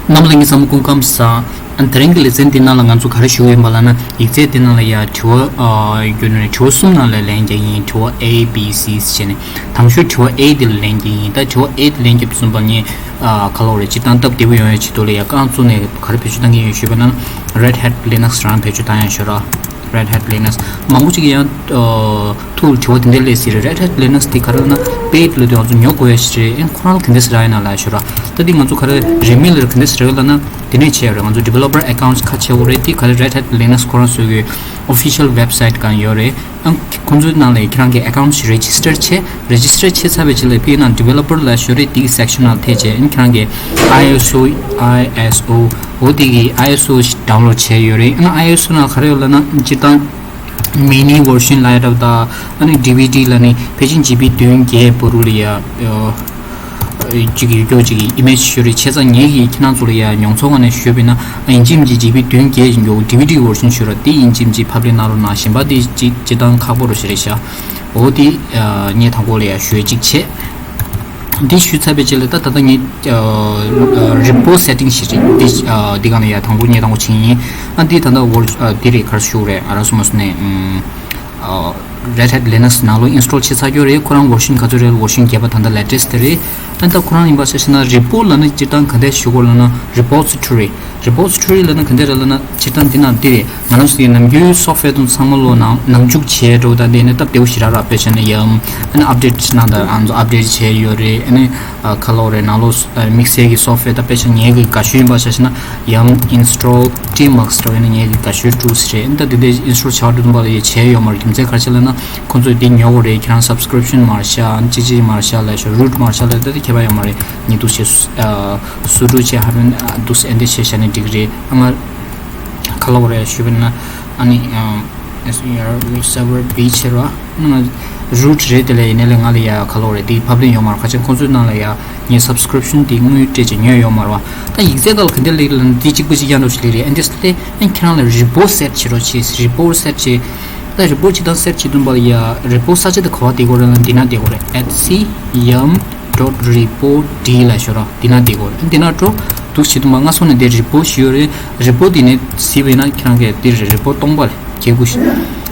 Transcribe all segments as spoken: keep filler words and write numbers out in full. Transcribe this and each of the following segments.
རྣམ་པ་ལྷན་རྒྱས་ཚང་མ་སྐུ་ཁམས་བཟང་། ཨ་དེ་རིང་གི་ལེ་ཚན་འདི་ནང་ལ་ང་ཚོ་ག་རེ་ཞུ་གི་ཡིན་པ་ལབ་ན། ཡིག་ཚད་འདི་ནང་ལ་ཡ་དྲི་བ་ཨ་ཡོད་ནས་དྲི་བ་གསུམ་ནང་ལ་ལན་རྒྱག་གི་ཡིན། དྲི་བ A B C བྱས་ནས། དང་ཤོས་དྲི་བ་A འདི་ལ་ལན་རྒྱག་གི་ཡིན། ད་དྲི་བ་A འདི་ལན་རྒྱབ་ཙམ་པ་ངས་ཨ་ག་ལབ་དགོས་རེད། སྤྱིར་བཏང་སྟབས་བདེ་པོ་ཡོང་ཡའི་ཆེད་དུ་ལ་ཡ་རྐང་བཙུགས་ནས་ག་རེ་བེད་སྤྱོད་བཏང་གི་ཡིན་ཞུས་པ་ན། Red Hat Linux རང་བེད་སྤྱོད་བཏང་ཡ་ཞུ་ར། Red Hat Linux མང་པོ་ཅིག་ཡང་ཨ་ཐུགས་དྲི་བ་དེ་འདྲ་སླེབས་སྲིད་རེད། Red Hat Linux དེ་ག་རེ་ལབ་ན་paid ལབ་དུས་ང་ཚོ་ཉོ་དགོས་ཡ་ཞིག་རེད། ཨན་ཁོ་རང་ལ་ག་འདྲ་ཟེར་ཡ་ཡིན་ན་ལབ་ཞུ་ར། ད་འདི་ང་ཚོ་ག་རེ་རིན་མེད་ལ་ག་འདྲ་ཟེར་ཡ་ལབ་ན། དེ་ནས་བྱས་ཡོད་རེད། ང་ཚོ་developer account ཁ་ཕྱེ་དགོས་རེད། དེ་ག་རེ་Red Hat Linux ཁོ་རང་ཚོའི་གི་official website སྒང་ཡོད་རེད། ཨང་ཁོང་ཚོའི་ནང་ལ་ཁྱེད་རང་གི་account register བྱས། register བྱས་ཚར་བའི་རྗེས་ལ་ཕ་གི་ནང་developer ལབ་ཡ་ཞིག་ཡོད་རེད། དེ་གི་section ནང་ཐད་བྱས། ཨན་ཁྱེད་རང་གི་ISO ISO འོ་དེ་གི་ISO ཞིག་download བྱས་ཡོད་རེད། ཨན་ISO ནང་ག་རེ་ཡོད་ལབ་ན། སྤྱིར་བཏང་mini version ལབ་ཡ་འདྲ་པོ་དང་། ཨ་ནི་DVD ལབ་ནི་ཕལ་ཆེར་GB བདུན་བརྒྱད་བར་དུ་ལ་ཡ་ཨ་ཅིག་ཡོད་རྒྱུ་ཅིག་གི་image ཞིག་ཡོད་རེད། བྱས་ཙང་ངེད་ཀྱིས་ཁྱེད་རང་ཚོ་ལ་ཡ་མྱོང་ཚོར་སྒང་ནས་ཞུས་པ་ཡིན་ན། ཨ་ཡིན་གཅིག་མིན་གཅིག་GB བདུན་བརྒྱད་ཡིན་རྒྱུ་DVD version ཞིག་ཡོད་རེད། དེ་ཡིན་གཅིག་མིན་གཅིག་ཕབ་ལེན་གནང་རོགས་གནང་། གཞན་པ་དེ་ཅིག་སྤྱིར་བཏང་ཁག་པོ་རེད་ཞེས་རེད་ཤག་འོ་དེ་ཨ་ངས་དང་པོ་ལ་ཡ་ཞུ་ཡ་གཅིག་བྱས། འདི་ཞུས་ཚར་བའི་རྗེས་ལ་ད་ད་ལྟ་ངས་ཨ་ཨ་repo setting ཞིག་རེད། འདི་ཨ་འདི་སྒང་ལ་ཡ་དང་པོ་ངས་དང་པོ་བྱེད་ཀྱི་ཡིན། ཨ་འདི་ད་ལྟ་འོ་ཨ་འདི་རེད། ག་རེ་ཞུ་དགོས་རེད། ཨ་ར་སོ་མ་སོ་ནས་ཨ་Red Hat Linux ནང་ལོགས་install བྱས་ཚར་རྒྱུ་རེད། ཁོ་རང་version ག་ཚོད་རེད། version བརྒྱད་པ་ད་ལྟ་latest རེད། ཨ་ད་ཁོ་རང་ཡིན་པ་ཆ་བཞག་ན་repo ལབ་ན་སྤྱིར་བཏང་ག་འདྲ་ཞུ་དགོས་ལབ་ན་repository། repository ལབ་ན་ག་འདྲ་རེད་ལབ་ན། སྤྱིར་བཏང་འདི་ནང་འདི་རེད། ང་རང་ཚོའི་ནམ་རྒྱུན་software དང་ཚང་མ་ལོ་ནང་ནང་འཇུག་བྱས་འགྲོ། ད་འདི་ནི་སྟབས་བདེ་པོ་ཞེ་དྲག་ར། དཔེ་བྱས་ན་ཡ་ཨ་ནི་update གནང་། ད་ང་ཚོ་update བྱས་ཡོད་རེད། ཨ་ནི་ཨ་ག་ལབ་དགོས་རེད། ནང་ལོགས་ཨ་དམིགས་བསལ་གྱི་software ད་དཔེ་བྱས་ན་ངའི་གི་དགའ་ཤོས་ཡིན་པ་ཆ་བཞག་ན་ཡ་install tmux འདྲ་བོ་ཡིན་ན་ངའི་གི་དགའ་ཤོས་tools རེད། ཨ་ནི་ད་འདི་འདྲ་install བྱས་འགྲོ་དུས་ཙམ་པ་ལ་ཡ་བྱས་ཡོད་མ་རེད། རྒྱུ་མཚན་ག་རེ་ལབ་ན་ཁོང་ཚོས་འདི་ཉོ་དགོས་རེད། ཁྱེད་རང་subscription མར་བཞག་ཅི་ཅི་མར་བཞག་ལབ་ཤག root མར་བཞག་ལབ། ད་དེ་ཁྱད་པར་ཡོད་མ་རེད། ཉིད་དུ་བྱས་སུ་ཨ་སུ་འགྲོ་བྱས་ཧ་པན་འདུག་སེ་འདི་བྱས་བཞག་ན་འགྲིག་རེད། ཨ་ང་ག་ལབ་དགོས་རེད་ཞུས་པ་ན། ཨ་ནི་ཨ་server B བྱས་རོགས། ཨ་ང་root རེད། དེ་ལས་ཡིན་ནའི་ལས་ང་ལ་ཡ་ག་ལབ་དགོས་རེད། འདི་ཕབ་ལེན་ཡོད་མ་རེད། ཁ་ཆེ་ཁོང་ཚོའི་ནང་ལ་ཡ་ངས་subscription འདི་དངུལ་སྤྲད་བྱས་ཉོས་ཡོད་མ་རེད་པ། ད་ཡིག་ཚད་སྒང་ལ་ག་འདྲ་སླེབས་ལབ་ན་འདི་གཅིག་པ་གཅིག་རྐྱང་འདྲ་པོ་ཞིག་སླེབས་རེད། ཨ་འདི་སླེབས། ཨ་ཁྱེད་རང་ལ་repo set བྱེད་རོགས་བྱས། repo set བྱས། ད་repo སྤྱིར་བཏང་set བྱེད་དུས་ཙམ་པ་ལ་ཡ་repo ས་ཆ་དེ་ག་པར་བསྡད་དགོས་རེད་ལབ་ན་འདི་ན་བསྡད་དགོས་རེད། etsy yum dot repo d ལབ་ཤོག་ར། འདི་ན་བསྡད་དགོས་རེད། འདི་ན་འགྲོ། འདུག་སེ་བྱེད་དུས་ཙམ་པ་སྔ་སོ་ནས་འདི་repo ཞིག་ཡོད་རེད། repo འདི་ནས་གཟིགས་པ་ཡིན་ན་ཁྱེད་རང་གི་འདི་རེད། repo སྟོང་པ་རེད། གལ་དགོས་ཤིག་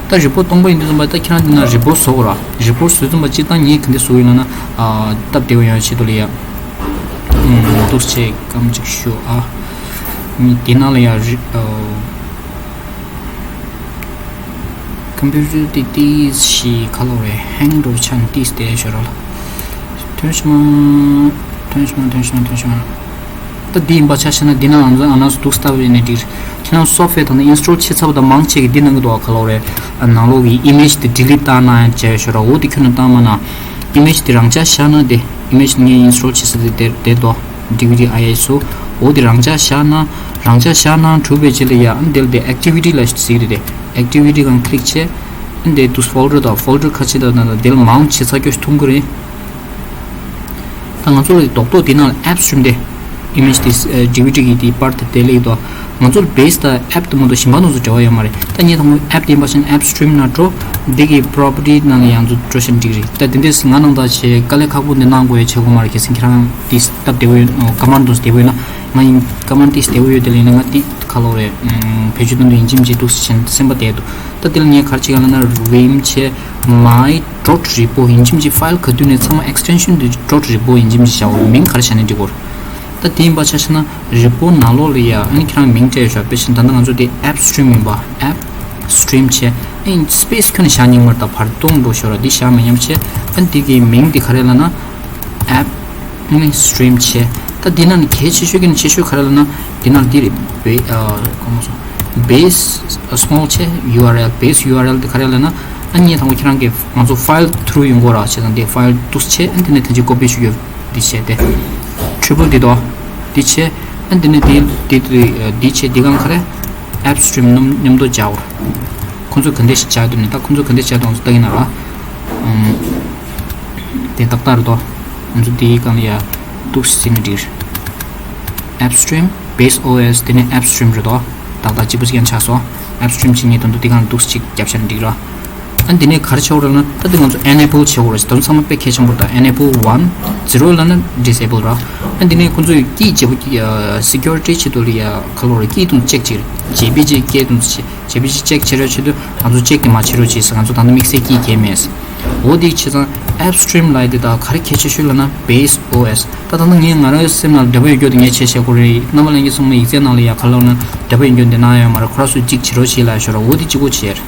ད་repo སྟོང་པ་ཡིན་དུས་ཙམ་པ་ད་ཁྱེད་རང་འདི་ན་repo བཟོ་དགོས་ར། repo བཟོས་དུས་ཙམ་པ་སྤྱིར་བཏང་ངས་ག་འདྲ་བཟོ་གི་ཡིན་ལབ་ན། ཨ་སྟབས་བདེ་པོ་ཡོང་ཆེད་དུ་ལ་ཡ། ཨུམ། འདུག་སེ་སྐམ་ཅིག་ཞུ་ཨ། ཨུམ། དེ་ནང་ལ་ཡ་རི་ཨ། computer དེ་ཏིས་ཞིག་ག་ལབ་དགོས་རེད། hang འགྲོ་ཆ་ནས་ཏིས་དེ་ཞོར་ལ། ཐོན་ཤི་མ། ཐོན་ཤི་མ། ཐོན་ཤི་མ། ཐོན་ཤི་མ། ད་འདི་ཡིན་པ་ཆ་བཞག་ན་འདི་ན་ང་ཚོ་ཨ་ན་སུ་འདུག་སེ་ལྟ་བུ་ཡིན་ན་འགྲིག་ཁྱེད་རང་software དང་ན་install བྱེད་ཚར་བ་དང་མང་ཆེ་གི་འདི་ནང་གི་འདུག་ག་ལབ་དགོས་རེད། ཨ་ནང་ལོགས་ཀྱི་image དེ་delete བཏང་གནང་ཡ་བྱས་ཞོར་འོ་དེ་ཁྱོན་ནས་བཏང་མ་གནང་། image དེ་རང་འཇགས་བཞག་ན་དེ། image ངས་install བྱེད་ས་དེ་དེ་དེ་འདུག D V D I S O འོ་དེ་རང་འཇགས་བཞག་ན། རང་འཇགས་བཞག་ན་གྲུབ་པའི་རྗེས་ལ་ཡ་ཨ་འདི་ལ་དེ་activity ལ་ཞིག་གཟིགས་དེ་དེ། activity སྒང་click བྱས། ཨ་འདི་དུ་folder དང་folder ཁ་ཕྱེ་དང་དང་དེ་ལ་mount བྱེད་ཚར་རྒྱུ་ཞིག་མཐོང་གི་རེད། ད་ང་ཚོ་ལ་རྡོག་རྡོག་འདི་ནང་ལ་app stream དེ་image དེ་ཨ་D V D གི་དེ་པར་དེ་དེ་ལེགས་དོ། ང་ཚོ་ལ་base དང་app དེ་མ་གཏོགས་གཞན་པ་ནང་ཚོ་འབྲེལ་བ་ཡོད་མ་རེད། ད་ངས་དང་པོ་app དེ་ཡིན་པ་ཞིག་app stream ནང་འགྲོ། འདི་གི་property ནང་ལ་ཡང་ཚོ་འགྲོ་བཞིན་འགྲིག་རེད། ད་དེ་འདྲས་ང་ནང་ད་བྱས་དཀའ་ལས་ཁག་པོ་འདི་གནང་དགོས་ཡ་བྱེད་དགོས་མ་རེད། གལ་སྲིད་ཁྱེད་རང་དེ་སྟབས་བདེ་བོ་ཡོད་command དུ་བདེ་བོ་ཡོད་ན། ང་ཡིན་command དེ་བདེ་བོ་ཡོད་དེ་ལ་ཡིན་ན་ང་དེ་ག་ལབ་དགོས་རེད། བེད་སྤྱོད་གཏོང་དུས་ཡིན་གཅིག་མིན་གཅིག་འདུག་སེ་བྱས་ན་སེམས་པ་བདེ་འདུག་ད་དེ་ལ་ངས་ག་རེ་བྱེད་ག་ལབ་ན་vim བྱས། my dot repo ཡིན་གཅིག་མིན་གཅིག file ག་དུས་ནས་ཚང་མ་extension དེ་dot repo ཡིན་གཅིག་མིན་གཅིག་བྱའོ། མིང་ག་རེ་བྱས་ན་འགྲིག་གོ། ད་དེ་ཡིན་པ་ཆ་བཞག་ན་repo ནང་ལོགས་ལ་ཡ་ཨ་ནི་ཁྱེད་རང་མིང་སྤྲད་ཡོད་ཤག་དཔེ་བཞིན་ད་ལྟ་ང་ཚོ་དེ་app stream ཡིན་པ། app stream བྱས། ཨ་ནི་space ཁྱོན་ནས་བཞག་སྙིང་མར་ད་བར་སྟོང་འགྲོ་ཤོར་ར། འདི་བཞག་མ་ཉམས་བྱས། ཨ་ནི་དེ་གི་མིང་དེ་ག་རེ་ལབ་ན། app ཨ་ནི་stream བྱས། ད་འདི་ནང་ནས་གལ་ཆེ་ཤོས་ཀྱི་ནི་ཆེ་ཤོས་ག་རེ་ལབ་ན། འདི་ནང་འདི་རེད། base ཨ་གོང་སོང་base small བྱས། url base url དེ་ག་རེ་ལབ་ན། ཨ་ནི་དང་པོ་ཁྱེད་རང་གི་ང་ཚོ་file through ཡོང་གོ་ར་བྱས་ཙང་དེ་file འདུག་སེ་བྱས། ཨ་ནི་དེ་ནས་དེ་ཅིག་copy ཞུ་རྒྱུ་འདི་བྱས་ཏེ། triple འདི་དོ། འདི་བྱས། ཨ་ནི་དེ་ནས་འདི་འདི་འདི་འདི་བྱས་འདི་གང་ག་རེ། app stream མཉམ་མཉམ་དུ་བྱའོ། ཁོང་ཚོས་ག་འདྲས་ཞིག་བྱ་འདུག་ནས་ད་ཁོང་ཚོས་ག་འདྲས་བྱ་འདུག་ང་ཚོ་ལྟ་གི་ན་ར། ཨམ། དེ་ཏག་ཏག་རེད་དོ། ང་ཚོ་དེའི་སྒང་ལ་ཡ་འདུག་སེ་ཟིན་ན་འགྲིག app stream base O S དེ་ནས་app stream རེད་དོ། ཏག་ཏག་གཅིག་པ་གཅིག་རྐྱང་ཆགས་སོང་། app stream བྱེད་མཁན་དོན་དུ་དེ་སྒང་ལ་འདུག་སེ་གཅིག་རྒྱབ་བཞག་ན་འགྲིག་ར། ཨ་འདི་ནས་ག་རེ་བྱེད་དགོས་རེད་ན། ད་འདི་ང་ཚོ་enable བྱེད་དགོས་རེད། ད་ཚང་མ་དཔེ་གལ་ཆེན་པོ་རེད། ད་enable one, zero ལབ་ན་disable ར། ཨ་འདི་ནས་ཁོང་ཚོས་ཀྱིས་བྱེད་པོ་security ཆེད་དུ་ལ་ཡ་ག་ལོ་རེད། ཀྱིས་དུང་check བྱེད་རེད། ཇེ་པི་ཇི་ཀྱིས་དུང་བྱེད། ཇེ་པི་ཇི་check བྱེད་རོགས་བྱེད་དུས་ང་ཚོ་check དེ་མ་བྱེད་རོགས་བྱེད་ཟེར། ང་ཚོ་ད་ལྟ་དམིགས་བསལ་ཀྱིས་བརྒལ་མེད། འོ་དེ་བྱས་ཙང་AppStream ལབ་དེ་ད་ག་རེ་གལ་ཆེ་ཤོས་ལབ་ན་base O S། ད་ད་ལྟ་ངས་ང་རང་སེམས་ནང་འདོད་པ་ཡོད་རྒྱུ་དེ་ངས་བྱས་བྱས་ཁོ་རེད། རྣམ་པ་ལྷན་རྒྱས་ཚང་མ་ཡིག་ཚད་ནང་ལ་ཡ་ག་ལབ་ན་འདོད་པ་ཡོད་རྒྱུ་འདི་ནང་ཡོད་མ་རེད། ཁོ་རང་ཚོས་གཅིག་བྱེད་རོགས་བྱེད་ལབ་ཤོར་ར། འོ་དེ་གཅིག་པོ་བྱས།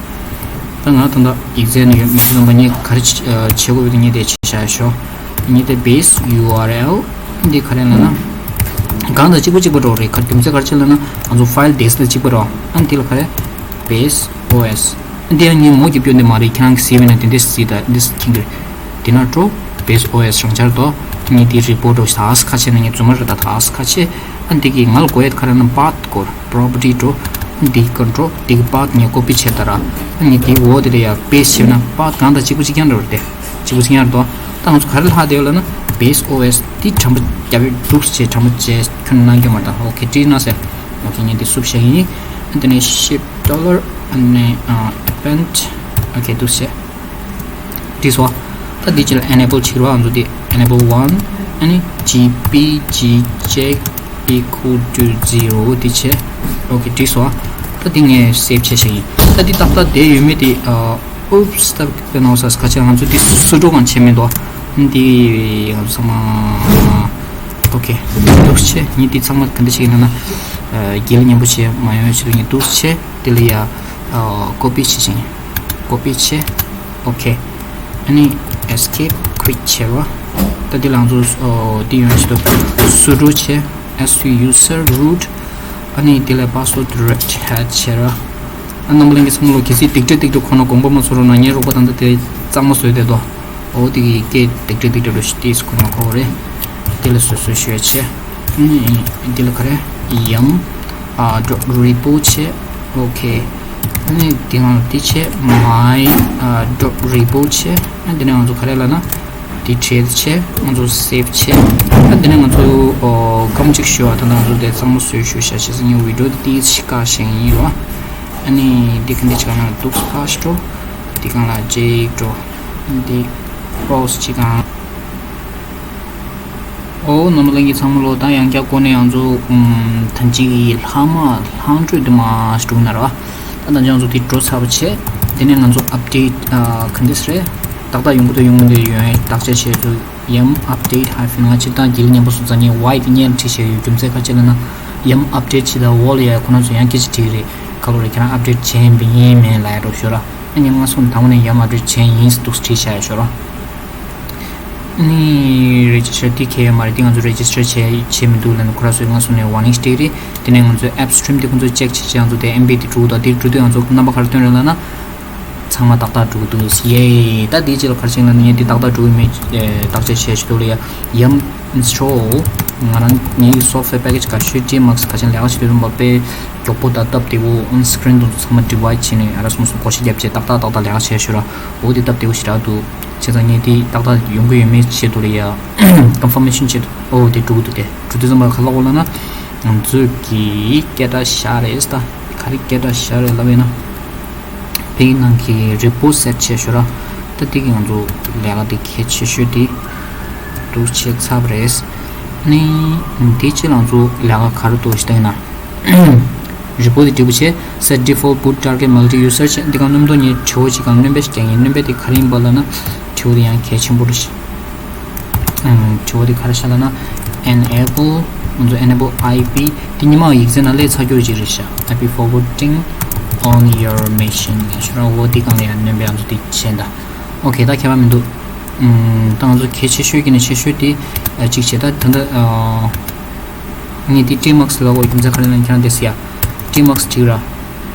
ད་ང་ད་ལྟ་ཡིག་ཚད་ནས་ཡོད་མི་རྣམ་པ་ངས་ག་རེ་བྱེད་དགོས་པ་དེ་ངས་དེ་བྱས་བཞག་ཤོག་ངས་དེ་base U R L འདི་ག་རེ་ལབ་ན། གང་དང་གཅིག་པ་གཅིག་པ་འགྲོ་རེད། ག་རྒྱུ་མཚན་ག་རེ་བྱས་ལབ་ན་ང་ཚོ་file འདི་དང་གཅིག་པ་རེད། ཨ་འདི་ལ་ག་རེ་base O S། འདི་ཡང་ངས་མོ་རྒྱབ་སྐྱོར་འདི་མ་རེད། ཁྱེད་རང་གིས་གཟིགས་པ་ཡིན་ན་དེ་འདྲས་གཟིགས། ད་འདི་མཁྱེན་གྱི་རེད། དེ་ན་འགྲོ། base O S རང་འཇགས་འགྲོ། ངས་འདི་repo འགྲོ། task ཁ་ཕྱེ་ན་ངས་རྫུན་མ་རེད། ད་task ཁ་ཕྱེ། ཨ་འདི་གི་ང་ལ་དགོས་ཡས་ག་རེ་ན་path དགོས། property འགྲོ། འདི་ག་འགྲོ། འདི་གི་path ངས་copy བྱས་ད་ར། ཨ་ངས་འདི་འོག་དེ་ལ་ཡ་paste བྱས་ན་path གང་དང་གཅིག་པ་གཅིག་རྐྱང་འགྲོ་རེད་དེ། གཅིག་པ་གཅིག་རྐྱང་རེད་དོ། ད་ང་ཚོ་ག་རེ་ལྷག་བསྡད་ཡོད་ལབ་ན་base O S འདི་དྲན་པ་རྒྱབ་ཡོད་འདུག་ཟེར། དྲན་པ་བྱས་ཁྱོན་གནང་རྒྱུ་མ་རེད། ད་okay བྲིས་ན་ཟེར། okay ངས་འདི་བསུབ་བཞག་ཡིན། ཨ་དེ་ནས་shift dollar ཨ་ནས་append okay འདུག་ཟེར། བྲིས་སོ། ད་འདི་ཅི་ལ་enable བྱེད་རོགས། ང་ཚོ་འདི་enable one ཨ་ནི G P G check equal to zero འདི་བྱས། okay བྲིས་སོ། ད་འདི་ངས་save བྱས་བཞག་ཡིན། ད་འདི་ཏག་ཏག་བསྡད་ཡོད་མེད་དེ། oops ད་དཔེ་ནོར་ས་ཁ་ཆེ། ང་ཚོ་འདི་sudo གང་བྱས་མེད་དོ། འདི་ང་ཚོ་ཚང་མ། okay འདུག་བྱས། ངས་འདི་ཚང་མ་ག་འདྲ་བྱེད་ཀྱི་ཡིན་ན། དགེ་ལ་ཉན་པོ་བྱས་མ་ཡོང་ཞེས་ངས་འདུག་བྱས། འདི་ལ་ཡ་copy བྱས་ཤིང་། copy བྱས། okay ཨ་ནི་escape quit བྱས་རོགས། ད་འདི་ལ་ང་ཚོ་འདི་ཡོང་ཞིག་ཏུ་sudo བྱས། S U user root ཨ་ནི་འདི་ལ་password reset བྱས་རོགས། ཨ་རྣམ་པ་ལྷན་རྒྱས་ཚང་མ་ལོ་གལ་སྲིད་སྡིག་སྒྲིབ་སྡིག་སྒྲིབ་ཁོ་ན་དགོངས་པ་མ་ཚོམ་རོགས་གནང་། ངའི་རོགས་པ་ད་ལྟ་དེ་གཙང་མ་བཟོས་བསྡད་དོ། འོ་དེ་གི་སྐད་སྡིག་སྒྲིབ་སྡིག་སྒྲིབ་རེད་ཤག་དེ་ཁོ་ན་ཁོ་རེད། དེ་ལ་བཟོས་བཟོས་ཞུ་ཡ་བྱས། ཨ་ནི་དེ་ལ་ག་རེ་yum ཨ་dot repo བྱས། okay ཨ་ནི་དེ་ནང་དེ་བྱས། my ཨ་dot repo བྱས། ཨ་དེ་ནས་ང་ཚོ་ག་རེ་ལབ་ན་དེ་བྱས་བྱས། ང་ཚོ་save བྱས། ཨ་དེ་ནས་ང་ཚོ་ཨོ་སྐར་མ་གཅིག་ཞུ་བ། ད་ང་ཚོ་དེ་གཙང་མ་བཟོས་ཞུ་བྱས་བྱས་ཙང་ངས་video དེ་ཏིས་ཤི་ཀ་བཞེངས་ཡིན་རོ། ཨ་ནི་དེ་ག་འདི་ཆ་ན་འདུག་ཕ་ཤི་འགྲོ། དེ་གང་ལ་ཅིག་འགྲོ། དེ་pause ཅིག་གང་། ཨོ་རྣམ་པ་ལྷན་རྒྱས་ཚང་མ་ལོ། ད་ཡང་བསྐྱར་སྒོ་ནས་ང་ཚོ་ཨུམ་ཐང་ཅིག་གི་ལྷག་མ་ལྷག་འཕྲོས་དུ་མ་ཞིག་འགྲོ་གི་ན་ར། ད་ད་ཅང་ཚོ་དེ་འགྲོ་ཚར་བ་བྱས། དེ་ནས་ང་ཚོ་update ཨ་ག་འདྲས་རེད། ཏག་ཏག་ཡོང་གི་འདུག་ཡོང་གི་འདུག་ཡོང་ཡ་བརྟག་དཔྱད་བྱས་ཚུལ། yum update hyphen ང་སྤྱིར་བཏང་དགེ་ལེགས་ཉན་པོ་སོང་ཙང་ངས་Y དེ་སྔོན་ལ་བྲིས་བཞག་ཡོད། རྒྱུ་མཚན་ག་རེ་ལབ་ན་yum update བྱེད་དང་འོག་ལ་ཡ་ཁོ་རང་ཚོ་ཡང་སྐད་ཆ་དྲིས་རེད། ག་ལོ་རེད། ཁྱེད་རང་update བྱས་ཡིན་པ་ཡིན་མིན་ལབ་ཡ་འགྲོ་ཞོར་ར། ཨ་ངས་སྔ་སོང་དང་པོ་ནས་yum update བྱས་ཡིན་འདུག་བྲིས་བཞག་ཡོད་ཞོར་ར། ཨ་ནི་register དེ་གལ་ཡོད་མ་རེད། དེ་ང་ཚོ་register བྱས་བྱས་མི་འདུག་ལབ་ནས་ཁོ་རང་ཚོས་སྔ་སོང་ནས་warning བསྲེགས་རེད། དེ་ནས་ང་ཚོས་AppStream དེ་ཁོ་ཚོས་check བྱས་བྱས་ང་ཚོ་དེ M B དེ་འགྲོ་གི་འདུག་དེ་འགྲོ་དུས་ང་ཚོ་རྣམ་པ་ག་རེ་སྟོན་རེད་ལབ་ན། ཚང་མ་ཏག་ཏག་འགྲོ་གི་འདུག་ཡེ། ད་དེའི་རྗེས་ལ་ག་རེ་བྱས་ན་ངས་འདི་ཏག་ཏག་འགྲོ་གི་མེད་བརྟག་དཔྱད་བྱས་ཞུ་དོ་ལ་ཡ། yum install ང་རང་ངའི་software package ག་ཤོད་ཀྱི་མག་ས་ག་ཅན་ལས་ཀ་བྱེད་དུས་རིམ་པ་དཔེ་མགྱོགས་པོ་དང་སྟབས་བདེ་བོ་on screen དུ་ཚང་མ་divide བྱས་ནས་ཨ་ར་སོང་སོང་བགོ་བཤའ་བརྒྱབ་བྱས་ཏག་ཏག་ཏག་ཏག་ལས་ཀ་བྱས་ཞུ་ར། འོ་དེ་སྟབས་བདེ་བོ་ཞེ་དྲག་འདུག་བྱས་ཙང་ངས་དེ་ཏག་ཏག་ཡོང་གི་ཡོད་མེད་ཆེད་དུ་ལ་ཡ། confirmation ཆེད་དུ་འོ་དེ་འགྲོ་གི་འདུག་དེ་འགྲོ་དུས་ཙམ་པ་ག་ལ་འོ་ལ་ན་ང་ཚོས་ཀྱི་སྐད་གྲགས་ཤ་རེད་ད། ག་རེ་སྐད་གྲགས་ཤ་རེད་ལབ་ཡིན་ན། དེའི་ནང་གི་repo set བྱས་ཞོར་ར། ད་དེ་གི་ང་ཚོ་ལས་ཀ་དེ་གལ་ཆེ་ཤོས་དེ་འདུག་བྱས་ཚར་བ་རེད། ནི་དེ་ཕྱི་ལ་ང་ཚོ་ལས་ཀ་ག་རེ་འདུག་ཞེས་བལྟས་ན། repo དེ་འབྲི་བ་བྱས་set default boot target multi user བྱས། འདི་ག་སྣུམ་དོ་ཉེ་དྲི་བ་ཅིག་གང་སྣོན་པ་ཞིག་ཀྱང་ཡིན། སྣོན་པ་དེ་ག་རེ་ཡིན་པ་ལབ་ན་དྲི་བ་དེ་ཡང་གལ་ཆེན་པོ་རེད། དྲི་བ་དེ་ག་རེ་ཤག་ལབ་ན། enable ང་ཚོ་enable I P དེ་ཉི་མ་ཡིག་ཚད་ནང་སླེབས་ཚར་རྒྱུ་ཅིག་རེད་ཤག I P forwarding on your machine ལབ་ཤག་ར། འོ་དེ་གང་ལ་ཡང་སྣོན་པའི་ང་ཚོ་དེ་བྱས་ད། okay ད་ཁྱད་པར་མི་འདུག་ད་ང་ཚོ་གལ་ཆེ་ཤོས་ཀྱི་ནས་ཆེ་ཤོས་དེ་གཅིག་བྱས། ད་ད་ལྟ་ངས་དེ་tmux ལབ་དགོས་རྒྱུ་མཚན་ག་རེ་ལབ་ན་ཁྱེད་རང་དེ་ཟེར་ཡ། tmux གཅིག་ར།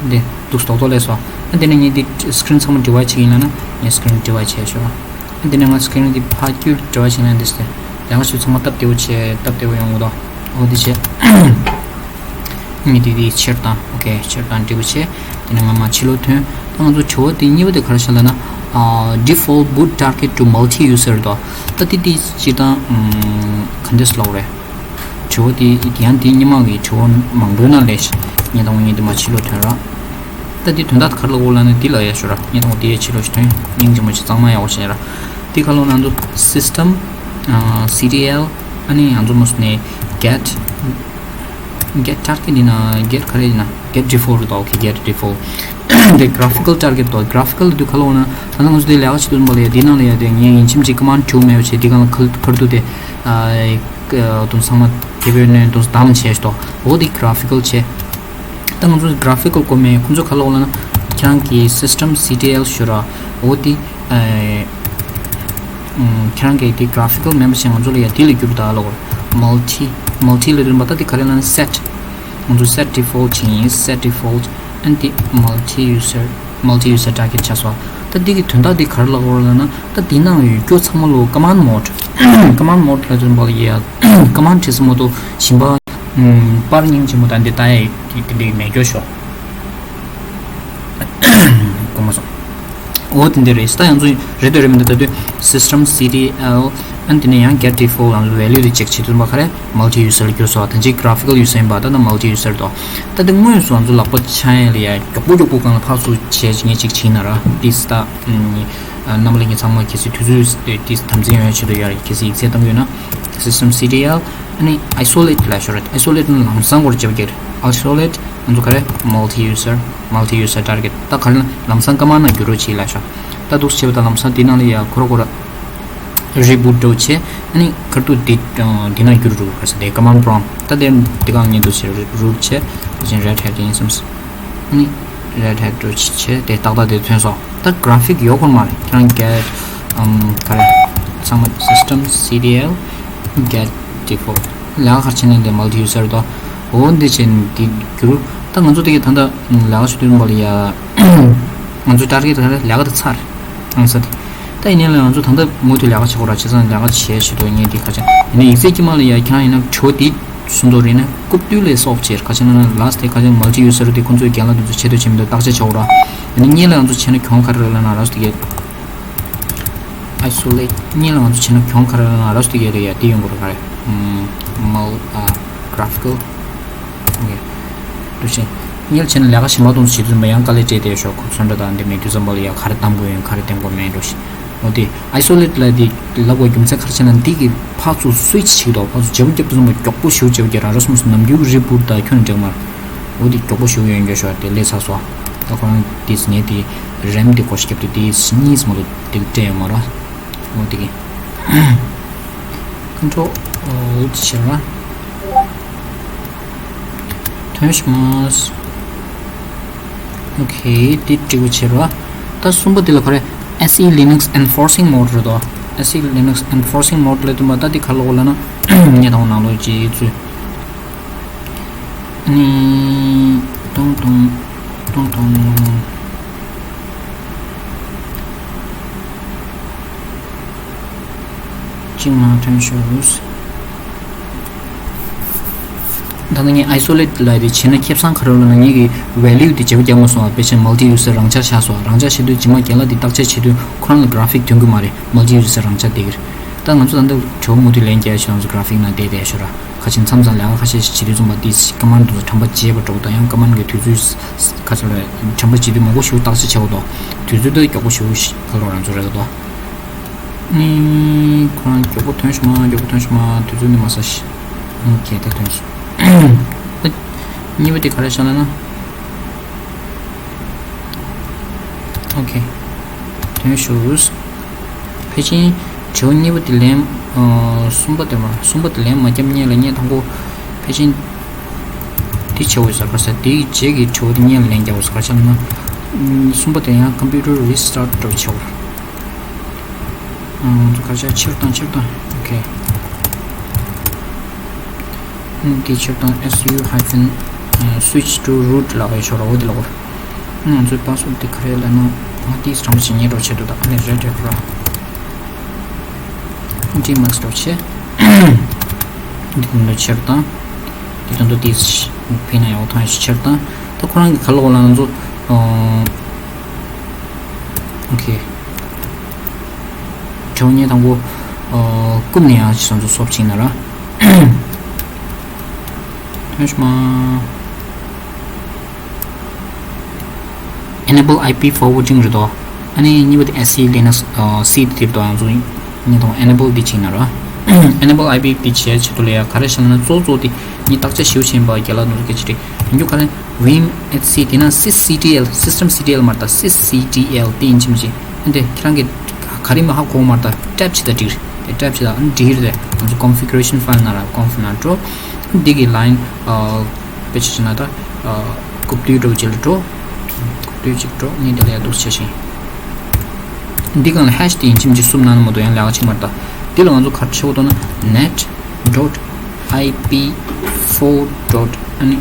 འདི་འདུག་རྡོག་རྡོག་ལས་སོ། ཨ་དེ་ནས་ངས་འདི་screen ཚང་མ་divide བྱེད་ཀྱི་ཡིན་ལབ་ན་ངས་screen divide བྱས་ཤོག་ཨ་དེ་ནས་ང་screen འདི་ཕར་བསྐྱུར་divide བྱས་ན་འདི་སྟེ། ཡང་ཞུ་ཚང་མ་སྟབས་བདེ་བོ་བྱས་སྟབས་བདེ་བོ་ཡོང་གི་འདུག་འོ་འདི་བྱས། ངས་འདི་འདི་ཕྱིར་བཏང་okay ཕྱིར་བཏང་འགྲིག་པོ་བྱས། དེ་ནས་ང་མ་ཕྱི་ལོགས་ཐོན། ད་ང་ཚོ་དྲི་བ་འདི་གཉིས་པ་དེ་ག་རེ་ཤག་ལབ་ན། default boot target to multi user འདུག་ད་འདི་འདི་སྤྱིར་བཏང་ག་འདྲས་ལབ་དགོས་རེད། དྲི་བ་དེ་ཡང་དེ་སྔོན་མ་གི་དྲི་བ་མང་པོའི་ནང་ལས་ངས་དང་པོ་ངས་དེ་མ་ཕྱི་ལོགས་ཐོན་ར། ད་འདི་དོན་དག་ག་རེ་ལབ་དགོས་ལབ་ན་འདི་ལ་ཡ་ཤོད་ར། ངས་དང་པོ་འདི་ཡ་ཕྱི་ལོགས་ཤིག་ཐོན། སྙིང་རྗེ་མོ་ཞིག་གཙང་མ་ཡག་པོ་བྱས་ར། འདི་ག་རེ་ལབ་ན་ང་ཚོ་system ctl ཨ་ནི་ང་ཚོ་མ་སུ་ནས་get get target འདི་ན་get ག་རེ་ཡིན་ན། get default དོ། okay, get default འདི་graphical target དོ། graphical འདི་ག་རེ་ལབ་དགོས་ན། ད་ལྟ་ང་ཚོ་འདི་ལས་ཀ་བྱེད་དུས་ཙམ་པ་ལ་ཡ་འདི་ནང་ལ་ཡ་དེ་ངས་ཡིན་གཅིག་མིན་གཅིག་command བྱུག་མེད་པ་བྱས། འདི་གང་ལ་ཁར་ཁར་དུ་དེ་ཨ་དུང་ཚང་མ་དེ་བས་ནས་དུང་སྡམ་བྱས་ཤི་དོ། འོ་འདི་graphical བྱས། ད་ང་ཚོ་graphical གོ་མེད། ཁོང་ཚོ་ག་རེ་ལབ་དགོས་ལབ་ན། ཁྱེད་རང་གི་system ctl ཤོད་ར། འོ་འདི་ཨེ་ཨམ་ཁྱེད་རང་གི་འདི་graphical མེད་པ་བྱས་ང་ཚོ་ལ་ཡ་འདི་ལ་བསྒྱུར་ད་ལབ་དགོས། multi multi ལབ་དུས་ཙམ་པ་ད་འདི་ག་རེ་ལབ་ན་set ང་ཚོ་set default བྱས་ཡིན། set default and the multi user multi user target ཆགས་སོང་། ད་འདི་གི་དོན་དག་འདི་ག་རེ་ལབ་དགོས་ལབ་ན། ད་འདི་ནང་ཡོད་རྒྱུ་ཚང་མ་ལོ་command mode command mode ལབ་དུས་ཙམ་པ་ལ་ཡ་command བྲིས་ས་མ་གཏོགས་གཞན་པ་ཨམ་པར་སྙིང་རྗེ་མོ་དང་འདི་ལྟ་ཡ་དེ་འདི་མེད་རྒྱུ་ཤོག་གོ་མ་སོང་། འོ་དེ་འདི་རེད། ད་ཡང་ཚོ་རེད་འདོད་རེད་མི་འདུག་ད་དུས་system ctl and དེ་ནས་ཡང་get default ལ་value དེ་check བྱེད་དུས་པ་ག་རེ་multi user ལ་གྱུར་སོང་། ད་ཅིག་graphical user ཡིན་པ་ད་ད་multi user དོ། ད་དེ་དངོས་སུ་ང་ཚོ་ལག་པ་འཆང་ཡ་ལ་ཡ་མགྱོགས་པོ་མགྱོགས་པོ་གང་ལ་ཕར་ཚུར་བྱས་ཅིག་ངས་ཅིག་བྱིན་ན་ར། ཏིས་ད་རྣམ་པ་ལྷན་རྒྱས་ཚང་མ་གལ་སྲིད་དུས་ཚོད་ཏིས་དམ་འཛིན་ཡོང་ཡ་ཆེད་དུ་ཡ་གལ་སྲིད་ཡིག་ཚད་གཏོང་གི་ཡོད་ན། system ctl ཨ་ནི་isolate ལ་ཤོར་རེད། isolate ནི་ལམ་སང་སྐོར་བརྗེ་པོ་ཀྱི་རེད། isolate ང་ཚོ་ག་རེ་multi user multi user target ད་ག་རེ་ན་ལམ་སང་command ནང་བསྒྱུར་རོགས་བྱེད་ལ་ཤོག་ད་འདུག་བྱེད་པ་དང་ལམ་སང་འདི་ནང་ལ་ཡ་ཁོ་ར་ཁོ་ར་reboot འགྲོ་བྱེད། ཨ་ནི་ཁར་ཏུ་འདི་འདི་ནང་བསྒྱུར་རོགས་ག་ས་དེ་command prompt ད་དེ་འདི་གང་ཉིད་དུ་བྱེད་root བྱེད། ད་ཅན་red hat ཡིན་བསམས། ཨ་ནི་red hat འགྲོ་བྱེད་དེ་ཏག་ཏག་དེ་ཐོན་སོང་། ད་graphic ཡོད་ཁོ་མ་རེད། ཁྱེད་རང་get ག་རེ་ཚང་མ་system ctl get default ལས་ཀ་ག་རེ་བྱེད་ནས་འདི་multi user དོ། འོ་འདི་བྱས་ནས་འདི་བསྒྱུར། ད་ང་ཚོ་དེ་གའི་ད་ལྟ་ལས་ཀ་བྱེད་དུས་རིམ་པ་ལ་ཡ་ང་ཚོ་target ག་རེ་ལས་ཀ་དེ་ཚར་ཨང་ས་དེ། ད་ཡིན་ནའི་ལ་ང་ཚོ་ད་ལྟ་མུ་མཐུད་ལས་ཀ་བྱེད་དགོས་ར། བྱས་ཙང་ལས་ཀ་བྱེད་བྱེད་དོ་ངས་འདི་ཁ་ཆེ་ཡིན་ནའི་ཡིག་ཚད་ཀྱི་མ་ལ་ཡ་ཁྱེད་རང་ཡིན་ན་དྲི་བ་འདི་གསུང་དོ་རེད་ན་རྐུབ་བསྟུད་ལས་སོགས་བྱེད་ཁ་ཆེ་ན་last དེ་ཁ་ཆེ་multi user དེ་ཁོང་ཚོའི་རྒན་ལགས་དེ་ཚོ་བྱེད་དོ་བྱེད་མི་འདུག་བརྟག་དཔྱད་བྱེད་དགོས་ར། ཡིན་ནའི་ལ་ང་ཚོ་བྱས་ན་གྱོང་ག་རེ་རེད་ལབ་ན་ར་སུ་དེ་གའི། isolate སྔོན་ལ་ང་ཚོ་བྱས་ན་གྱོང་ག་རེ་ལབ་ན་ར་སུ་དེ་གའི་རེད་ཡ་དེ་ཡོང་དགོས་ར་ག་རེ། མལ་ཨ་graphical okay འདུ་ཤེས། སྔོན་ལ་བྱས་ན་ལས་ཀ་གཞན་པ་གཏོང་ཚུལ་བྱེད་དུས་མ་ཡང་དཀའ་ལས་སྤྲད་དེ་ཤོག་ཁོ་ཚོན་ཁྲ་དང་འདི་མེད་དུས་ཙམ་པ་ལ་ཡ་ག་རེ་གཏང་དགོས་ཡོད་ག་རེ་གཏང་དགོས་མེད་འགྲོ་ཤི། འོ་དེ་isolate ལ་དེ་ལབ་དགོས་རྒྱུ་མཚན་ག་རེ་བྱས་ན་འདི་གི་ཕར་ཚུར་switch བྱེད་དོ། ཕར་ཚུར་བརྗེ་པོ་བརྒྱབ་དུས་ཙམ་པ་མགྱོགས་པོ་ཞེ་པོ་བརྗེ་པོ་བརྒྱབ་ར་ར་སོ་མ་སོ་ནམ་རྒྱུན་གྱི་reboot དང་ཁྱོན་འགྲིག་མ་རེད། འོ་དེ་མགྱོགས་པོ་ཞེ་པོ་ཡོང་རྒྱུ་ཤོག་དེ་ལས་ཚར་སོང་། ད་ཁོ་རང་དེ་ངས་དེ་ram དེ་བགོ་བཤའ་བརྒྱབ་དུས་དེ་གཉིས་མ་གཏོགས་དེ་སྤྲད་ཡོད་མ་རེད། འོ་དེ་གི་control alt བྱས་ར། ཐོན་ཤི་མ་སོང་། okay དེ་འགྲིག་པོ་བྱས་ར། ད་གསུམ་པ་དེ་ལ་ག་རེ་SE Linux enforcing mode རེད་དོ། SE Linux enforcing mode ལབ་དུས་མ་ད་དེ་ག་རེ་ལབ་དགོས་ལབ་ན་ངས་དང་པོ་ནང་ལོགས་ཀྱི་ཚུལ། ཨ་ནི་ཏོང་ཏོང་ཏོང་ཏོང་གཅིག་མ་ཐོན་ཤོག་ད་ནི་ངས་isolate ལབ་དེ་བྱས་ན་ཁེ་བཟང་ག་རེ་ལབ་ན་ངེད་ཀྱི་value དེ་བརྗེ་པོ་རྒྱག་མ་སོང་བ། དཔེ་ཆ་multi user རང་འཇགས་ཆགས་སོང་། རང་འཇགས་བྱེད་དུས་རྗེས་མ་རྒན་ལགས་དེ་བརྟག་དཔྱད་བྱེད་དུས་ཁོ་རང་ལ་graphic ཐོན་གི་མ་རེད། multi user རང་འཇགས་དེ་གི་རེད། ད་ང་ཚོ་ད་ལྟ་གྲོགས་མུ་མཐུད་ལན་རྒྱག་ཤོག་ང་ཚོ་graphic ནང་བསྡད་བསྡད་ཤོག་ར། ཁ་ཆེ་མཚམས་མཚམས་ལས་ཀ་ཁ་ཤས་ཤིག་བྱེད་དུས་ཙམ་པ་དེ་command དུ་ཁྲམ་པ་བརྗེ་བ་འགྲོ་དང་ཡང་command གི་དུས་ཚོད་ཁ་ཆེ་ལ་ཁྲམ་པ་བརྗེ་དུས་མང་པོ་ཞིག་བརྟག་དཔྱད་བྱེད་དགོས་དོ། དུས་ཚོད་དེ་མགྱོགས་པོ་ཞིག་ཁ་ལོ་རང་ཚོ་རེད་དོ། ནི་ཁོ་རང་མགྱོགས་པོ་ཐོན་ཤོག་མ་མགྱོགས་པོ་ཐོན་ཤོག་མ་དུས་ཚོད་ནི་མ་ཟ་ཤི། ཨོ་ཁེ་ད་ཐོན་སོང་། ད་གཉིས་པ་དེ་ག་རེ་བྱ་ན་ན། ཨོ་ཁེ། ཐོན་ཤོག་ཕལ་ཆེར་དྲི་བ་གཉིས་པ་དེ་ལན་ཨ་གསུམ་པ་དེ་མ་གསུམ་པ་དེ་ལན་མ་བརྒྱབ་སྔོན་ལ་ངས་དང་པོ་ཕལ་ཆེར་འདི་བྱ་འོས་ཟེར་ག་ས་དེའི་རྗེས་ཀྱི་དྲི་བ་དེ་སྔོན་ལ་ལན་རྒྱག་འོས་ཟེར་ག་ཆ་ན། གསུམ་པ་དེ་ཡང་computer restart འགྲོ་བྱ་བར། ང་ཚོ་ཁ་ཤས་ཕྱིར་བཏང་ཕྱིར་བཏང་། ཨོ་ཁེ། འདི་ཕྱིར་བཏང་su hyphen switch to root ལབ་ཡོད་ཤོག་ར། འོ་དེ་ལ་གོ། ང་ཚོའི་password འདི་ག་རེ་ལབ་ན་ང་དེའི་རང་བཞིན་ཉེ་འགྲོ་བྱེད་དུ་ད་ཨ་ནི་རེད་རེད་ར། འདི་max འགྲོ་བྱེད། འདི་ནི་ཕྱིར་བཏང་། འདི་དོན་དུ་དེའི་ཕི་ན་ཡང་ཐང་ཕྱིར་བཏང་། ད་ཁོ་རང་གི་ག་ལ་གོ་ལ་ང་ཚོ། ཨོ་ཁེ། དྲི་བ་ངས་དང་པོ། ཨོ་རྐུབ་ནས་ཡང་ཅི་སོང་ཚོ་སོབ་ཕྱིན་ན་ར། ཐོན་ཤི་མ། Enable I P forwarding རེད་དོ། ཨ་ནི་གཉིས་པ་དེ་S E Linux C དེ་དེབ་དོ་ཡང་ཚོ་ཉིད་དང་enable དེ་བྱིན་ན་ར། Enable I P དེ་བྱས་ཆེད་དུ་ལ་ཡ་ག་རེ་བྱས་ན་གཙོ་གཙོ་དེ་ཉིད་བརྟག་དཔྱད་ཞིབ་ཕྱིན་པ་རྒྱ་ལ་ནོར་སྐད་ཆ་རེད། ཡིན་རྒྱུ་ག་རེ། Vim H C དེ་ན sysctl system C T L མ་རེད་ད། sysctl དེ་ཡིན་ཆི་མི་ཆི། ཨ་འདི་ཁྱེད་རང་གི་ག་རེ་མ་ཧ་གོ་མ་རེད་ད། ཊེབ་བྱེད་ད་འགྲིག་རེད། ཨ་འདི་ཊེབ་བྱེད་ད་ཨ་འགྲིག་རེད། ང་ཚོ་configuration file ནང་ལ་conf ནང་འགྲོ། འདི་གི་line དཔེ་ཆ་བྱས་ན་ད། རྐུབ་སྟོད་འགྲོ་བྱེད་ལ་འགྲོ། རྐུབ་སྟོད་ཅིག་འགྲོ། ངས་འདི་ལ་ཡ་འདུག་བྱས་ཤིང་། འདི་སྒང་ལ་hash དེ་ཡིན་ཆི་མི་ཆི་སུབ་ན་ན་མ་གཏོགས་ཡང་ལས་ཀ་ཆི་མ་རེད་ད། འདི་ལ་ང་ཚོ་ག་རེ་བྱེད་དགོས་འདུག་ན་net dot I P four dot ཨ་ནི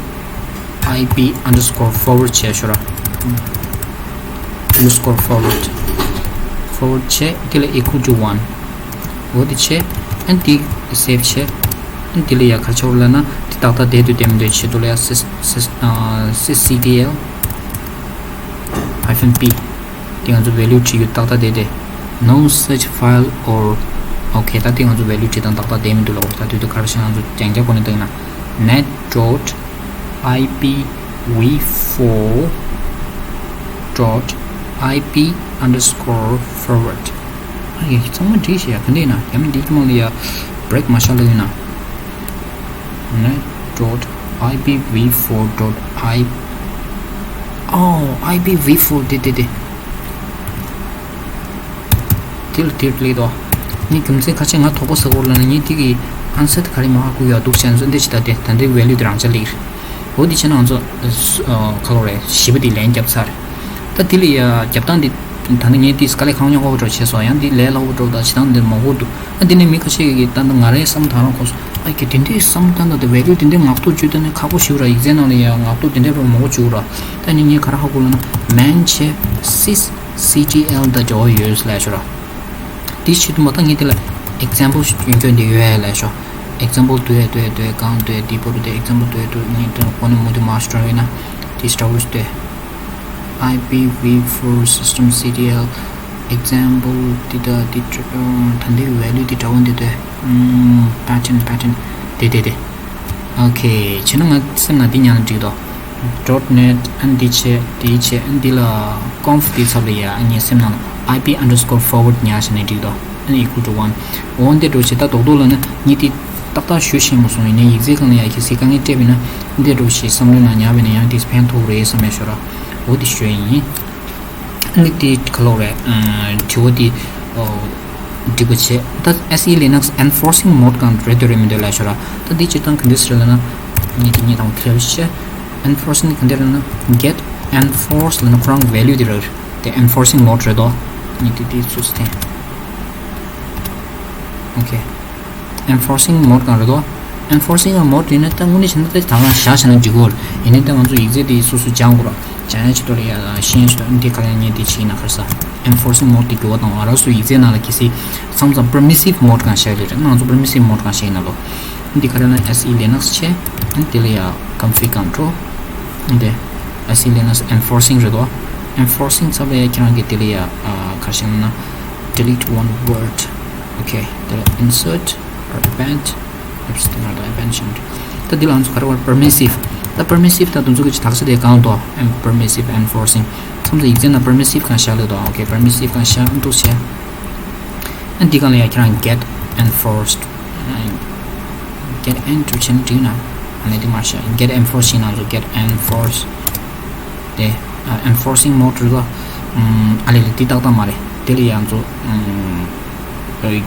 I P underscore forward བྱས་ཤོག་ར། underscore forward forward བྱས་འདི་ལ་equal to one འོ་དེ་བྱས། ཨ་ནི་འདི་save བྱས། ཨ་ནི་འདི་ལ་ཡ་ག་རེ་བྱེད་དགོས་ལབ་ན་འདི་ཏག་ཏག་བསྡད་དུས་བསྡད་མི་འདུག་ཆེད་དུ་ལ་ཡ་sys sys sysctl hyphen p དེ་ང་ཚོ་value བྲིས་ཡོད་ཏག་ཏག་བསྡད་དེ། No such file or okay ད་དེ་ང་ཚོ་value བྲིས་དང་ཏག་ཏག་བསྡད་མི་འདུག་ལ། འོ་ད་དུས་དུ་ག་རེ་བྱས་ང་ཚོ་རྒྱང་རྒྱང་ཁོ་ནས་བཏང་ན་net dot I P v four dot I P underscore forward ཨ་ཡེ་ཚང་མ་བྲིས་ཤེས་ཡ་ག་འདི་ཡིན་ན་རྒྱ་མི་འདི་ཀྱི་མང་ལ་ཡ་break མ་བཞག་ལ་ཡིན་ན། net dot I P v four dot I oh I P v four དེ་དེ་དེ། དེ་ལ་དེར་ལེགས་དོ། ངས་རྒྱུ་མཚན་ཁ་ཆེ་ང་དོགས་པ་ཟ་གོ་ལ་ན་ངས་དེ་གི་answer དེ་ག་རེ་མ་ཧ་གོ་ཡ་འདུག་བྱས་ཚོ་འདི་ཅི་ད་དེ་ད་འདི་value དེ་རང་ཆ་ལེགས་རེད། འོ་དེ་བྱས་ན་ང་ཚོ་ཁ་ལོ་རེད་ཞིབ་པ་དེ་ལན་བརྒྱབ་ཚར། ད་དེ་ལ་ཡ་རྒྱབ་སྟངས་དེ་ད་ནི་ངས་དེ་དཀའ་ལས་ཁག་ཉོག་པོ་འགྲོ་བྱས་སོ་ཡང་དེ་ལས་སླ་པོ་འགྲོ་ད་བྱེད་སྟངས་འདི་མང་པོ་འདུག་ཨ་དེ་ནས་མི་ཁ་ཤས་ཀྱིས་ད་ང་རའི་བསམ་ད་རང་ཁོ་སོ་ཨ་ཀྱི་དེ་འདྲའི་བསམ་ད་ད་དེ་value དེ་འདྲའི་ངག་ཐོག་བརྗོད་ད་ནི་ཁག་པོ་ཞིག་ར། ཡིག་ཚད་ནང་ལ་ཡ་ངག་ཐོག་དེ་འདྲའི་ར་མང་པོ་བརྗོད་ར། ད་ནི་ངས་ག་རེ་ཧ་གོ་ལ་ན་main བྱས་sys C T L དང་འབྲེལ་བ་ཡོད་ལབ་ཤོག་ར། དེ་ཆེད་དུ་མ་ད་ངས་དེ་ལ་example ཞིག་ཡོད་འདི་ཡོད་ལབ་ཤོག example དུ་ཡ་དུ་ཡ་དུ་ཡ་གང་དུ་ཡ་དེ་པོ་རུ་དེ་example དུ་ཡ་དུ་ངས་དུ་གོ་ནི་མོ་དུ་master ཡོད་ན་དེ་སྟྲ་བུ་དུ་ཡ། I P v four system C T L example དེ་ད་དེ་ད་འདི་value དེ་འདྲ་བོ་འདི་དུ་ཡ། pattern pattern དེ་དེ་དེ། Okay བྱས་ན་ང་སེམས་ན་འདི་ཉར་ན་འགྲིག་དོ། dot net ཨ་འདི་བྱས་འདི་བྱས་ཨ་འདི་ལ་conf འདི་ཚབ་ལ་ཡ་ཨ་ངའི་སེམས་ནང་ལ་I P underscore forward ཉར་བྱས་ན་འགྲིག་དོ། ཨ་equal to one འོ་འདི་འགྲོ་བྱས་ད་རྡོག་རྡོག་ལ་ན་ངས་འདི་ཏག་ཏག་ཞུ་ཤེས་མ་སོང་ཡིན་ནའི་ཡིག་ཚད་སྒང་ལ་ཡ་གལ་སྲིད་དཀའ་ངལ་འཕྲད་པ་ཡིན་ན་འདི་འགྲོ་བྱས་བསམ་བློའི་ནང་ཉར་བ་ཡིན་ན་ཡང་འདི་ཕན་ཐོགས་རེད་བསམ་ཡ་ཤོད་ར། འོ་འདི་ཞུ་ཡ་ཡིན། ནི་དེ་ག་ལོག་རེད། དྲི་བ་དེ་འགྲིག་པ་བྱས། ད་S E Linux enforcing mode གང་རེད་འདོད་རེད་མི་འདོད་ལབ་ཤོད་ར། ད་འདི་སྤྱིར་བཏང་ག་འདྲ་ཟེར་ལབ་ན། ངས་དེ་གཉིས་དང་clear བྱས། enforcing ག་འདྲ་ལབ་ན་get enforce ལབ་ན་ཁོ་རང་value དེ་རེད། དེ་enforcing mode རེད་དོ། ངས་དེ་དེ་ཚུགས་སུ་འཐེན། Okay enforcing mode གང་རེད་དོ། enforcing mode ཡིན་ན་ད་དངོས་གནས་བྱས་ན་ད་ད་ང་བཞག་བྱས་ན་འགྲིག་གི་རེད། ཡིན་ནའི་ད་ང་ཚོ་ཡིག་ཚད་དེ་སོ་སོ་སྦྱང་དགོས་ར། སྦྱང་ཡ་ཆེད་དུ་ལ་ཡ་ཤེས་ཡ་ཆེད་དུ་འདི་ག་ལ་ངས་འདི་བྱས་ཡིན་ན་ག་རེ་ཟ། enforcing mode དེ་འགྱུར་བ་དང་ང་རང་ཚོ་ཡིག་ཚད་ནང་ལ་གལ་སྲིད་མཚམས་མཚམས་permissive mode གང་བཞག་ཡོད་རེད། ང་ཚོ་permissive mode གང་བཞག་ཡིན་ན་ལོ། འདི་ག་རེ་ན་S E Linux བྱས། དེ་ལ་ཡ་config གང་འགྲོ། འདི་S E Linux enforcing རེད་དོ། enforcing ཚབ་ལ་ཡ་ཁྱེད་རང་གི་དེ་ལ་ཡ་ག་རེ་བྱས་ན་delete one word okay དེ་ལ་insert or append oops དེ་ན་ད་append བྱས་ན་འགྲིག་ད་འདི་ལ་ང་ཚོ་ག་རེ་བར་permissive ད་permissive ད་དུང་ཚོ་གི་ཆ་དག་ས་དེ་གང་དོ། permissive enforcing མཚམས་སུ་ཡིག་ཚད་ན་permissive གང་བཞག་ལེ་དོ། okay permissive གང་བཞག་འདུག་བྱས། ཨ་འདི་གང་ལ་ཡ་ཁྱེད་རང་get enforced get enter བྱས་ན་འགྲིག་ན། ཨ་ནི་འདི་མར་བཞག get enforced ཡིན་ན་ཚོ་get enforced དེ་enforcing mode རེད་ལ། ཨ་ལེ་ལེ་འདི་ཏག་ཏག་མ་རེད། དེ་ལ་ཡང་ཚོ་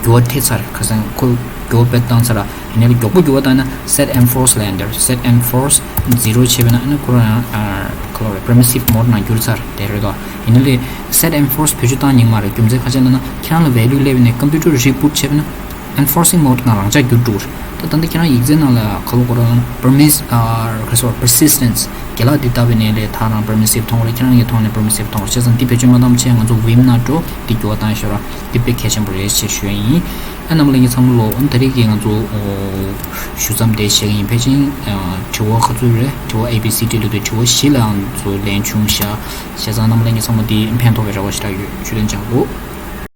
འགྱུར་བ་ཐེབས་ཚར་ཁ་སང་ཁོ་འགྱུར་བ་བཏང་ཚར། ཡིན་ནའི་མགྱོགས་པོ་འགྱུར་བ་བཏང་ན་set enforce ལ་ཡང་འདིར་set enforce zero བྱས་པས་ན་ཨ་ནི་ཁོ་རང་ཡང་ཁ་ལོ་རེད་permissive mode ནང་འགྱུར་ཚར་དེ་རེད་དོ། ཡིན་ནའི་set enforce བེད་སྤྱོད་བཏང་ཉིན་མ་རེད། རྒྱུ་མཚན་ཁ་ཆེ་ན་ན་ཁྱེད་རང་ལ་value སླེབས་ནས་computer reboot བྱས་པས་ན་enforcing mode ནང་རང་འཇགས་འགྱུར་འགྲོ་རེད། ད་ད་འདི་ཁྱེད་རང་ཡིག་ཚད་ནང་ལ་ཁ་ལོ་ཁོ་རང་permis ཨ་ཁ་སོ་persistence རྒྱ་ལག་འདི་ལྟ་བའི་ནས་ལས་ཐག་རང་permissive མཐོང་རེད། ཁྱེད་རང་གི་ཐོག་ནས་permissive མཐོང་རེད། བྱས་ཙང་འདི་བེད་སྤྱོད་མ་བཏང་བྱས་ང་ཚོ་Vim ནང་འགྲོ་འདི་འགྱུར་བ་བཏང་ཤོག་ར། འདི་དཔེ་གལ་ཆེན་པོ་རེད་ཅེས་ཞུ་ཡ་ཡིན། ཨ་རྣམ་པ་ལྷན་རྒྱས་ཚང་མ་ལོ་ཨོ་ད་རེས་ཀྱི་ང་ཚོ་ཞུ་མཚམས་དེ་བཞག་གི་ཡིན། ཕལ་ཆེར་དྲི་བ་ག་ཚོད་རེད། དྲི་བ A B C D ལ་དུས་དྲི་བ་བཞི་ལའང་ཚོ་ལན་བྱུང་ཤག་བྱས་ཙང་རྣམ་པ་ལྷན་རྒྱས་ཚང་མ་འདི་ཕན་ཐོགས་པའི་རེ་བ་ཞིག་རག་ཡོད། ཇུ་ལེ་ཅང་གོ།